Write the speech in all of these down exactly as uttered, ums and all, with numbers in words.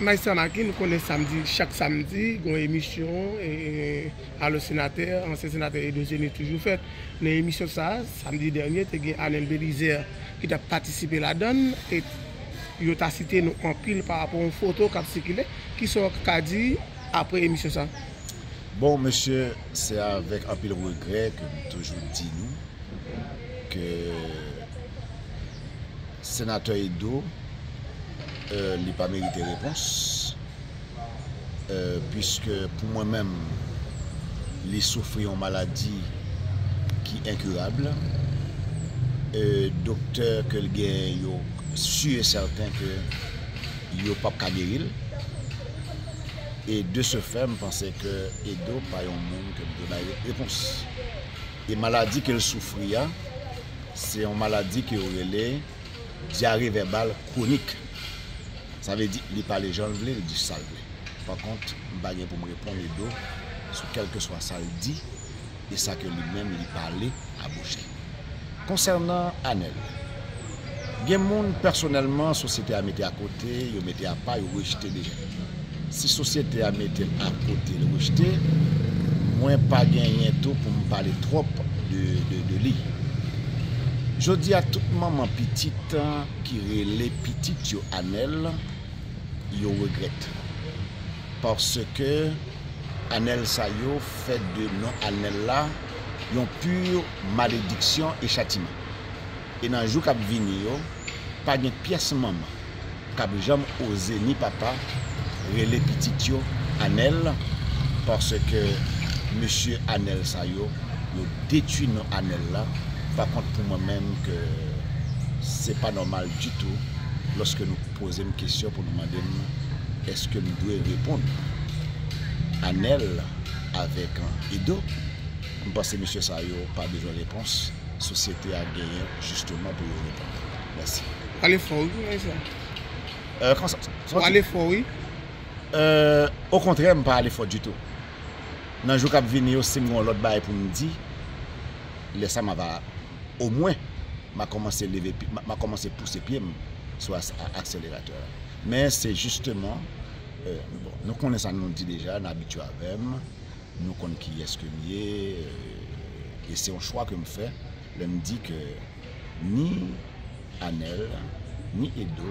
Majistra Maki, nou konnen samdi, chak samdi, gen yon emisyon, e, e, Alo Senatè, ansyen senatè Edo Zeni toujou fèt. Nan emisyon sa a, samdi dènye, te gen Anèl Belizè ki t ap patisipe ladan l, e yo ta site nou anpil pa rapò a yon foto k ap sikile. Kisa w ka di apre emisyon sa a? Bon, mesye, se avèk anpil regrè ke m toujou di nou ke Senatè Edo, euh, li pa merite repons, euh, puiske pou mwen menm, li soufri yon maladi ki enkirab. Euh, doktè ke l genyen yo si e sèten ke yo p ap ka geri l. E de ce fait, m panse ke Edo pa yon moun ke m dwe bay re- repons. E maladi ke l soufri a, se yon maladi ke yo rele dyare vèbal kwonik. Sa vle di, li pale jan l vle, li di sa l vle. Pa kont, m pa gen pou m reponn Edo sou kèlkeswa sa l di e sa ke li menm li pale a bouch li. Konsènan Anèl, gen moun pèsonèlman sosyete a mete akote, yo mete apa, yo rejte deja. Si sosyete a mete l akote, l rejte, mwen pa genyen tou pou m pale twòp de, de, de li. Jodi a, tout manman pitit ki rele pitit yo Anèl, yo regrèt. Paske Anèl sa yo fè de non Anèl la yon pur malediksyon e chatiman. E nan jou k ap vini yo, pa gen pyès manman k ap janm oze ni papa rele pitit yo Anèl, paske mesye Anèl sa yo, yo detwi non Anèl la. Pa kont, pou mwen menm, ke se pa nòmal ditou lòske nou poze m kesyon pou nou mande m èske m dwe reponn Anèl avèk Edo. M panse mesye sa yo pa bezwen repons. Sosyete a genyen jisteman pou yo reponn. Mèsi. Ale fò wi, men sa. Euh, kòman sa? Ou ale fò wi. Euh, okontrè, m pa ale fò ditou. Nan jou k ap vini yo, si m gen yon lòt bagay pou m di, lè sa m ava, omwen, m a kòmanse leve, pye- m a- m a kòmanse pouse pye m sou as- a- akseleratè a. Men se jisteman, euh, bon, nou konnen sa nou di deja, n abitye avè m, nou konn kiyès ke m ye, euh, e se yon chwa ke m fè lè m di ke ni Anèl, ni Edo,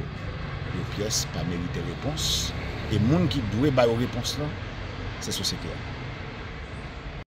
yo pyès pa merite repons, e moun ki dwe ba yo repons lan, se sosyete a.